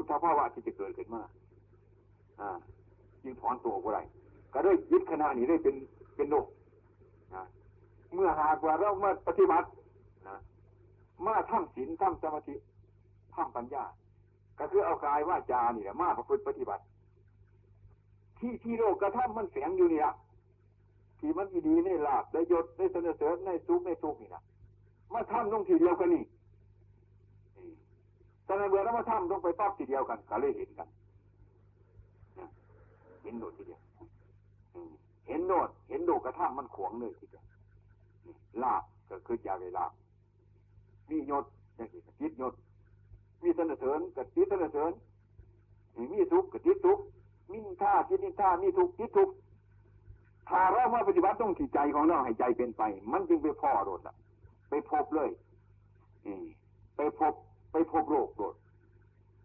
ສະພາວະທີ່ຈະເກີດຂຶ້ນມາ ອ່າ ຈຶ່ງຖອນຕົວອອກບໍ່ໄດ້ ກໍເລີຍຈິດຂະນະນີ້ເລີຍເປັນ ເປັນໂລກນະ. ເມື່ອຫາກວ່າເຮົາມາປະຕິບັດນະ ມາທຳສິນ ທຳສະມາທິ ທຳປັນຍາ ກໍຄືເອົາກາຍວາຈານີ້ແຫຼະມາປະພຶດປະຕິບັດ ທີ່ ທີ່ໂລກກະທຳມັນແຝງຢູ່ນີ້ລະ ທີ່ມັນອີດີໃນລາບ ໃນຍົດ ໃນສັນນະເສີນ ໃນສຸກ ໃນທຸກນີ້ນະ ມາທຳລົງທີ່ດຽວກັນນີ້. ນີ້ ສະນັ້ນເມື່ອເຮົາມາທຳລົງໄປປັບທີດຽວກັນ ກໍເລີຍເຫັນກັນນະ ເຫັນໂລດທີດຽວ. ອືມ ເຫັນໂລດ ເຫັນໂລກກະທຳມັນຂວາງເລີຍທີດຽວ. ນີ້ ລາບ ກໍຄືຢາກໄດ້ລາບ ມີຍົດຈັ່ງຊີ້ກໍຕິດຍົດ ມີສັນນະເສີນກໍຕິດສັນນະເສີນ ມີສຸກກໍຕິດສຸກ ມີນິນທາຕິດນິນທາ ມີທຸກຕິດທຸກ. ຖ້າເຮົາມາປະຕິບັດລົງທີ່ໃຈຂອງເຮົາ ໃຫ້ໃຈເປັນໄປ ມັນຈຶ່ງໄປພໍ້ໂລດລະ ໄປພົບເລີຍ ເອີ ໄປພົບ ໄປພົບໂລກໂລດ.